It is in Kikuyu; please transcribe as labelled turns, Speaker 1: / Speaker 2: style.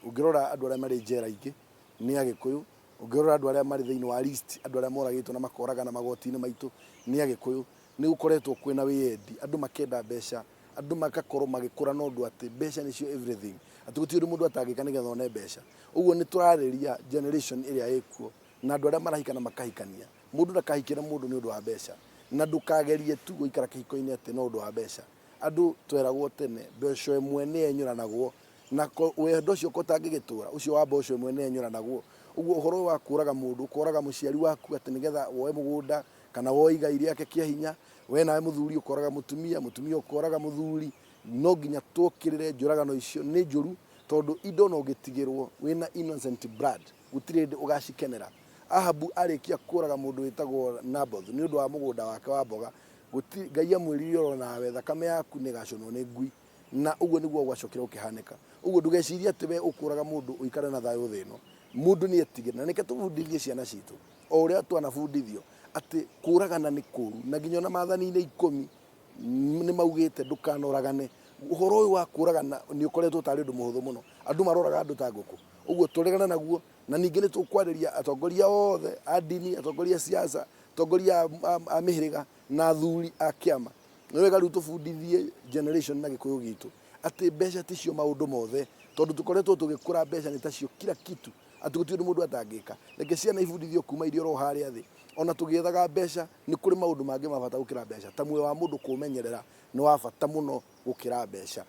Speaker 1: Ũngĩrora andũ arĩa marĩ njera aingĩ nĩ Agĩkũyũ, ũngĩrora andũ arĩa marĩ thĩinĩ wa list, andũ arĩa moragĩtwo na makoragana magoti-inĩ maitũ nĩ Agĩkũyũ. Nĩ gũkoretwo kwĩna wĩyendi, andũ makenda mbeca, andũ magakorwo magĩkũra na ũndũ atĩ mbeca nĩcio everything, atĩ gũtirĩ ũndũ mũndũ atangĩka nĩgetha one mbeca. Ũguo nĩ tũrarĩria generation ĩrĩa ĩkuo na andũ arĩa marahika na makahikania. Mũndũ ndakahikĩre mũndũ nĩ ũndũ wa mbeca, na ndũkagerie tu gũikara kĩhiko-inĩ atĩ no ũndũ wa mbeca. Andũ tweragwo tene mbeca ĩmwe nĩ yenyũranagwo na wendo ũcio ko ũtangĩgĩtũra, ũcio wa mboco ĩmwe nĩ yenyũranagwo. Ũguo ũhoro ũyũ wa kũraga mũndũ, ũkoraga mũciari waku atĩ nĩgetha woe mũgũnda kana woe igai rĩake kĩa hinya, we nawe mũthuri ũkoraga mũtumia, mũtumia ũkoraga mũthuri, no nginya tũkĩrĩre njũragano icio, nĩ njũru tondũ indo ona ũngĩtigĩrwo wĩna innocent blood gũtirĩ hĩndĩ ũgacikenera. Ahabu arĩkia kũraga mũndũ wĩtagwo Naboth nĩ ũndũ wa mũgũnda wake wa mboga, gũtirĩ, Ngai amwĩrire oro nawe thakame yaku nĩ ĩgacũnwo nĩ ngui, na ũguo nĩguo gwacokire gũkĩhanĩka. Ũguo ndũgecirie atĩ we ũkũraga mũndũ ũikare na thayũ thĩ ĩno. Mũndũ nĩ etigĩre, na nĩkĩo tũbundithie ciana citũ o ũrĩa twanabundithio atĩ kũragana nĩ kũru, na nginya ona maathani-inĩ ikũmi nĩ maugĩte ndũkanoragane. Ũhoro ũyũ wa kũragana nĩ ũkoretwo tarĩ ũndũ mũhũthũ mũno, andũ maroraga andũ ta ngũkũ. Ũguo tũregane naguo, na ningĩ nĩ tũkwarĩria atongoria othe a ndini, atongoria a siasa, atongoria a mĩhĩrĩga na athuri a kĩama. Nĩ wega rĩu tũbundithie generation na Gĩkũyũ gitũ atĩ mbeca ticio maũndũ mothe, tondũ tũkoretwo tũgĩkũra mbeca nĩ tacio kila kitu, atĩ gũtirĩ ũndũ mũndũ atangĩka. Reke ciana ibundithio kuma irĩ oro harĩa thĩ, ona tũgĩethaga mbeca nĩ kũrĩ maũndũ mangĩ ma bata gũkĩra mbeca, ta muoyo wa mũndũ kũũmenyerera nĩ wa bata mũno gũkĩra mbeca.